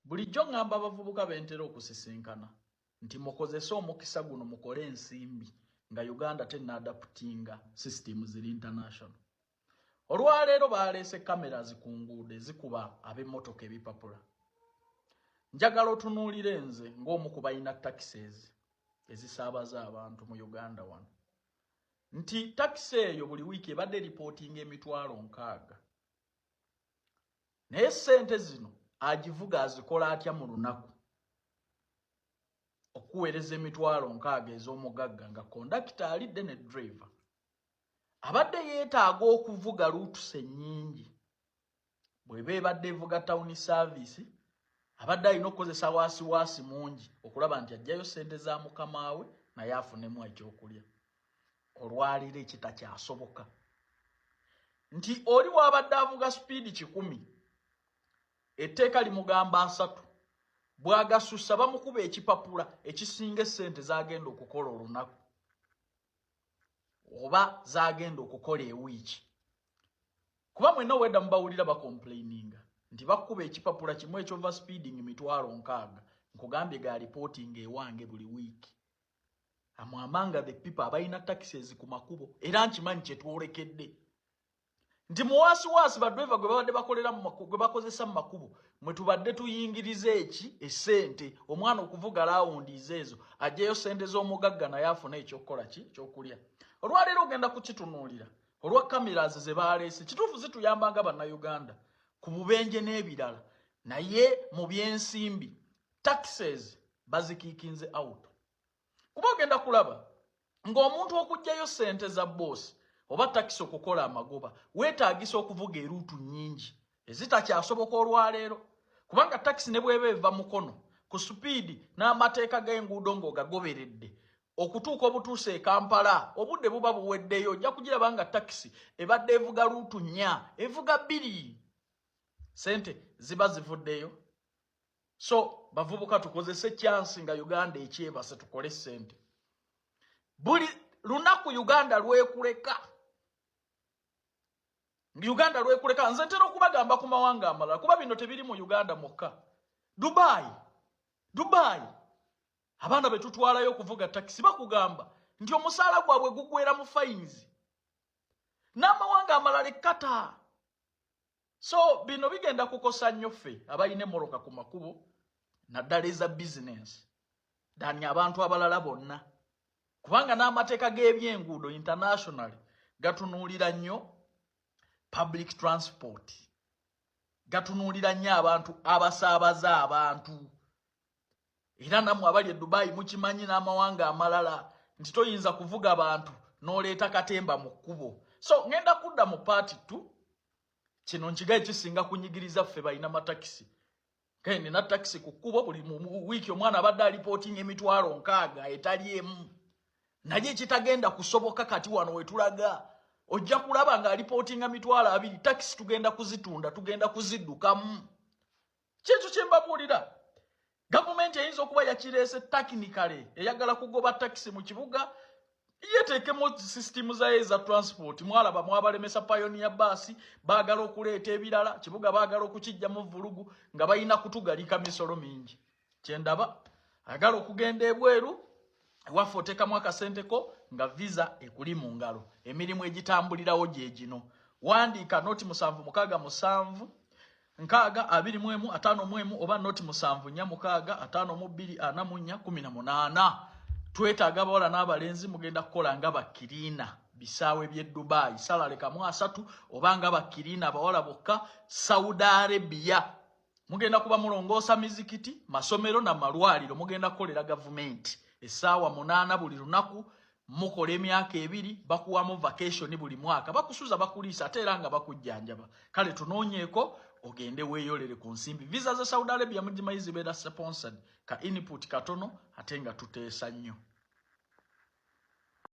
Bulijjo ŋŋamba abavubuka be ntera okusisinkana nti mukozese omukisa guno mukole ensimbi nga Uganda tennaadaptinga system ziri international. Olwaleero baleese cameras ku nguudo ezikuba ab'emmotoka ebipapula. Njagala otunuulire nze ng'omu ku balina taxis ezisaabaza abantu mu Uganda wano nti takisi eyo buli wiiki ebadde ripootinga 60,000, naye ssente zino agivuga azikola atya mu lunaku okuweereza 60,000 ez'omugagga nga kondakita alidde ne driver? Abadde yeetaaga okuvuga routes ennyingi. Bw'eba ebadde evuga town service, abadde alina okukozesa waasiwaasi mungi okulaba nti ajjayo ssente za mukama we naye afunemu ekyokulya. Olwaliro ekitakyasoboka nti oli wabadde avuga speed 100, etteeka limugamba 30, bw'agasussa bamukuba ekipapula ekisinga essente z'agenda okukola olunaku oba z'agenda okukola ewiiki. Kuba mwenna owedda mubawulira bacomplaininga nti bakuba ekipapula kimu ekyova speeding 60,000. Nkugambye ga reporting ewange buli wiiki. Am among the people abalina taxis ku makubo, era nkimanyi kyetwolekedde nti muwaasiwaasi badriver gwe babadde bakolera gwe bakozesa mu makubo mwe tubadde tuyingiriza eki essente. Omwana okuvuga rounds ezo aggyeyo sente z'omugagga naye afune ekyokukola ki ekyokulya. Olwaleero ogenda kukitunuulira olwa cameras ze baleese. Kituufu zituyamba nga Bannayuganda ku bubenje n'ebirala, naye mu byensimbi taxes bazikickinze out, kuba ogenda kulaba ng'omuntu okuggyayo ssente za boosi oba takisi okukola amagoba weetaagisa okuvuga eroute nnyingi ezitakyasoboka olwaleero, kubanga takisi ne bweba eva Mukono ku speed n'amateeka g'enguudo ng'ogagoberedde, okutuuka obutuusa e Kampala obudde buba buweddeyo. Ojja kugiraba nga takisi ebadde evuga route nnya evuga bbiri, sente ziba zivuddeyo. So bavubuka, tukozese chance nga Uganda ekyebase, tukole sente. Buli lunaku Uganda lwekuleka, Uganda lwekuleka. Nze ntera okubagamba ku mawanga amalala, kuba bino tebiri mu Uganda mwokka. Dubai, Dubai abaana be tutwalayo okuvuga takisi bakugamba nti omusaala gwabwe gugwera mu fines n'amawanga amalala ekkata. So bino bigenda kukosa nnyo ffe abalina emmoroka ku makubo, naddala eza bizinensi dani abantu abalala bonna, kubanga n'amateeka g'ebyenguudo internationally gatunuulira nnyo public transport, gatunuulira nnyo abantu abasaabaza abantu. Era nammwe abali e Dubai mukimanyi n'amawanga amalala nti toyinza kuvuga bantu n'oleeta katemba mu kkubo. So ngenda kudda mu part two. Kino nkigaye kisinga kunyigiriza ffe balina matakisi. Kale nina takisi ku kkubo, buli wiiki omwana abadde alipootinga 60,000 etali emu, naye ekitagenda kusoboka kati wano wetulaga ojja kulaba nga alipootinga 20,000. Takisi tugenda kuzitunda, tugenda kuziddukamu. Kyekyo kyembabuulira. Gavumenti eyinza okuba yakireese technically eyagala kugoba takisi mu kibuga, yeteekemu sisitimu zayo eza transport. Mwalaba mwabalemesa Pioneer bus, baagala okuleeta ebirala, kibuga baagala okukijjamu vulugu nga balina kutugalika misolo mingi. Kyendaba ayagala okugenda ebweru ewaffe oteekamu akasenteko nga visa ekuli mu ngalo. Emirimu egitambulirawo gye gino. Wandiika 076 7 6 21 51 oba 074 6 52 44 18. Twetaaga abawala n'abalenzi. Mugenda kukola nga bacleaner bisaawe by'e Dubai, salary kamu asatu, oba nga bacleaner abawala bokka Saudi Arabia. Mugenda kuba mulongoosa mizikiti, masomero na malwaliro. Mugenda kukolera gavumenti essaawa 8 buli lunaku, mukola emyaka 2, bakuwamu vacation buli mwaka, bakusuza, bakuliisa, ate era nga bakujjanjaba. Kale tunoonyeeko ogende weeyolere ku nsimbi. Visa za Saudi Arabia mugimanyi zibeera sponsored, ka input katono ate nga tuteesa nnyo.